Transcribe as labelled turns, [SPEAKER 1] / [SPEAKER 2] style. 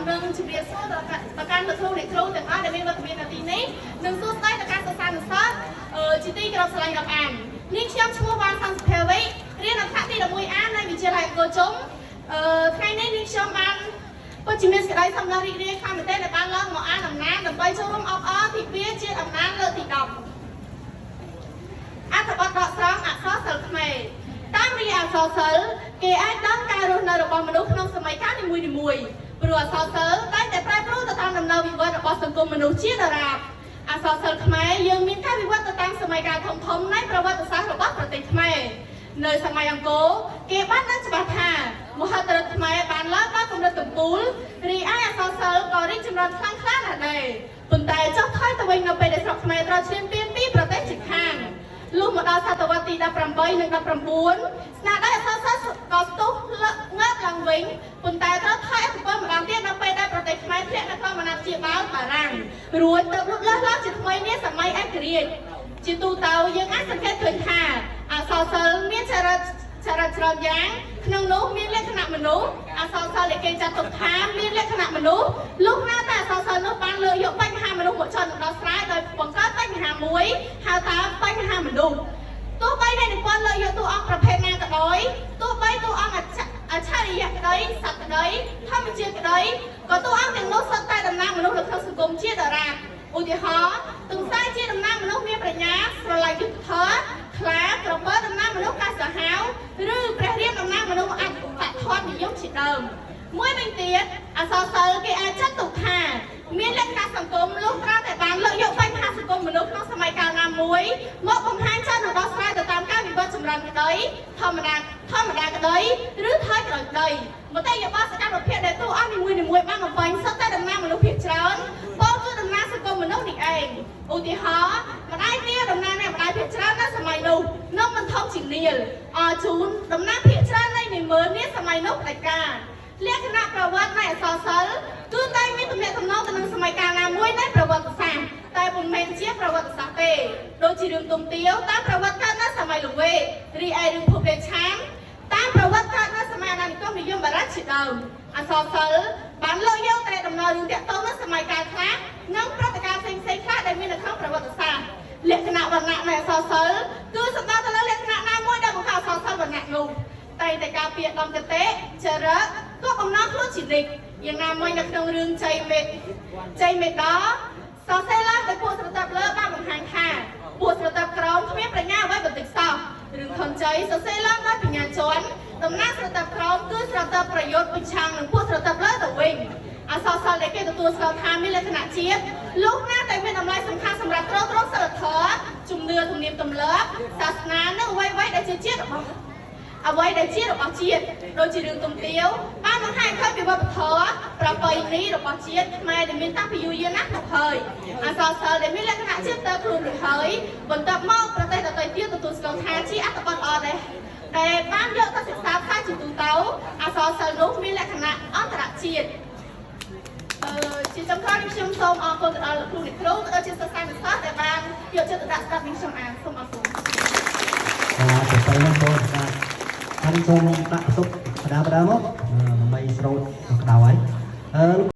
[SPEAKER 1] និងជម្រាបសួរដល់ដល់កាន់លោកគ្រូអ្នកគ្រូទាំងអស់ដែលមានវត្តមាននៅទីនេះនិងសួស្តីដល់ការសិស្សានុសិស្សអឺជាទីគោរពស្រឡាញ់រាប់អាននាងខ្ញុំឈ្មោះវ៉ាន់សំសុភាវីរៀននៅថ្នាក់ទី 11A នៃវិទ្យាល័យអង្គរជុំអឺថ្ងៃនេះនាងខ្ញុំបានពិតជាមានសេចក្តីសោមនស្សរីករាយខ្លាំងមែនទែនដែលបានឡើងមកអានអំណានដើម្បីចូលរួមអបអរទិវាជាតិអំណានលើកទី10អត្ថបទដកស្រង់អក្សរសិល្ប៍ខ្មែរតាមរយៈអក្សរសិល្ប៍គេអាចដឹងការរស់នៅរបស់មនុស្សក្នុងសម័យកាលនីមួយៗព្រោះអក្សរសិល្ប៍តែងតែប្រែប្រួលទៅតាមដំណើរវិវត្តរបស់សង្គមមនុស្សជាដរាបអក្សរសិល្ប៍ខ្មែរយើងមានការវិវត្តទៅតាមសម័យកាលធំៗនៃប្រវត្តិសាស្ត្ររបស់ប្រទេសខ្មែរនៅសម័យអង្គរគេបានដឹងច្បាស់ថាមហិទ្ធិឫទ្ធិខ្មែរបានឡើងដល់កម្រិតកំពូលរីឯអក្សរសិល្ប៍ក៏រីកចម្រើនខ្លាំងក្លាណាស់ដែរប៉ុន្តែចុះថយទៅវិញនៅពេលដែលស្រុកខ្មែរត្រូវឈ្លានពានពីប្រទេសជិតខាង លុះមកដល់សតវត្សទី18និង19ស្នាដៃអក្សរសិល្ប៍ក៏ស្ទុះងើបឡើងវិញប៉ុន្តែត្រូវថយឥទ្ធិពលម្ដងទៀតនៅពេលដែលប្រទេសខ្មែរធ្លាក់នៅក្នុងអាណាព្យាបាលបារាំងរួចទៅលូតលាស់ឡើងជាថ្មីនាសម័យឯករាជ្យជាទូទៅយើងអាចសង្កេតឃើញថាអក្សរសិល្ប៍មានចរិតចរិតច្រើនយ៉ាងក្នុងនោះមានលក្ខណៈមនុស្សអក្សរសិល្ប៍ដែលគេចាត់ទុកថាមានលក្ខណៈមនុស្សលុះណាតែអក្សរសិល្ប៍នោះបានលើកយកបញ្ហាមនុស្សមកចោទនិងដោះស្រាយដោយបង្កើតបញ្ហាមួយហៅថាបញ្ហាមនុស្សទោះបីអ្នកនិពន្ធលើកយកតួអង្គប្រភេទណាក៏ដោយទោះបីតួអង្គអច្ឆរិយៈក្តីសត្វក្តីធម្មជាតិក្តីក៏តួអង្គទាំងនោះសុទ្ធតែតំណាងមនុស្សនៅក្នុងសង្គមជាដរាបឧទាហរណ៍ទន្សាយជាតំណាងមនុស្សមានប្រាជ្ញាស្រឡាញ់យុត្តិធម៌ខ្លាក្រពើតំណាងមនុស្សកាចសាហាវឬព្រះរាមតំណាងមនុស្សអត្តធម៌និយមជាដើមមួយវិញទៀតអក្សរសិល្ប៍គេអាចចាត់ទុកថាមានលក្ខណៈសង្គមលុះត្រាតែបានលើកយកបញ្ហាសង្គមមនុស្សក្នុងសម័យកាលណាមួយមកបង្ហាញចោទនិងដោះស្រាយទៅតាមការវិវត្តចម្រើនក្តីធម្មតាធម្មតាក្តីឬថយក្រោយក្តីមតិយោបល់សកម្មភាពដែលតួអង្គនីមួយៗបានបំពេញសុទ្ធតែតំណាងមនុស្សភាគច្រើនពោលគឺតំណាងសង្គមមនុស្សនេះឯងឧទាហរណ៍ម្ដាយនាតំណាងអ្នកម្ដាយភាគច្រើននៅសម័យនោះនំមិនធំជាងនាលអជូនតំណាងភាគច្រើននៃនាម៉ឺននាសម័យនោះផ្ដាច់ការលក្ខណៈប្រវត្តិនៃអក្សរសិល្ប៍គឺតែមានទំនាក់ទំនងទៅនឹងសម័យកាលណាមួយនៃប្រវត្តិសាស្ត្រតែពុំមែនជាប្រវត្តិសាស្ត្រទេដូចជារឿងទុំទាវតាមប្រវត្តិកើតនៅសម័យលង្វែករីឯរឿងភពរាឆានតាមប្រវត្តិកើតនៅសម័យអាណានិគមនិយមបារាំងជាដើមអក្សរសិល្ប៍បានលើកយកតែដំណើររឿងតាក់ទងនឹងសម័យកាលខ្លះនិងព្រឹត្តិការណ៍ផ្សេងៗខ្លះដែលមាននៅក្នុងប្រវត្តិសាស្ត្រលក្ខណៈវណ្ណៈនៃអក្សរសិល្ប៍គឺសំដៅទៅលើលក្ខណៈណាមួយដែលបង្កើតអក្សរសិល្ប៍វណ្ណៈនោះតែតែការពារដំកតិចរិតក៏បំណងខ្លួនជានិច្ចយ៉ាងណាមួយនៅក្នុងរឿងជ័យមេជ័យមេដសរសេរឡើងដោយពួកស្រទាប់លើបានបង្ហាញថាពួកស្រទាប់ក្រោមគ្មានប្រាជ្ញាអ្វីបន្តិចសោះរឿងខុនជ័យសរសេរឡើងដោយបញ្ញាជនតំណាងស្រទាប់ក្រោមគឺស្រទាប់ប្រយុទ្ធប្រឆាំងនឹងពួកស្រទាប់លើទៅវិញអក្សរសិល្ប៍ដែលគេទទួលស្គាល់ថាមានលក្ខណៈជាតិលុះណាតែមានតម្លៃសំខាន់សម្រាប់ទ្រទ្រង់សិលធម៌ជំនឿទំនៀមទម្លាប់សាសនានិងអ្វីៗដែលជាជាតិរបស់អ្វីដែលជារបស់ជាតិដូចជារឿងទុំទាវបានបង្ហាញឃើញពីវប្បធម៌ប្រពៃណីរបស់ជាតិខ្មែរដែលមានតាំងពីយូរយារណាស់មកហើយអក្សរសិល្ប៍ដែលមានលក្ខណៈជាតិទៅខ្លួនរួចហើយបន្ទាប់មកប្រទេសដទៃទៀតទទួលស្គាល់ថាជាអត្ថបទល្អដែរដែលបានយកទៅសិក្សាផ្សាយជាទូទៅអក្សរសិល្ប៍នោះមានលក្ខណៈអន្តរជាតិអឺជាចុងក្រោយនេះខ្ញុំសូមអរគុណទៅដល់លោកគ្រូអ្នកគ្រូក៏ដូចជាសិស្សានុសិស្សដែលបានយកចិត្តទុកដាក់ស្ដាប់នាងខ្ញុំអានសូមអរគុណ
[SPEAKER 2] បាទទៅទៅហ្នឹងបងបាទហើយសូមដាក់បន្ទុកបដាបដាមកដើម្បីស្រូតក្តៅហើយអឺ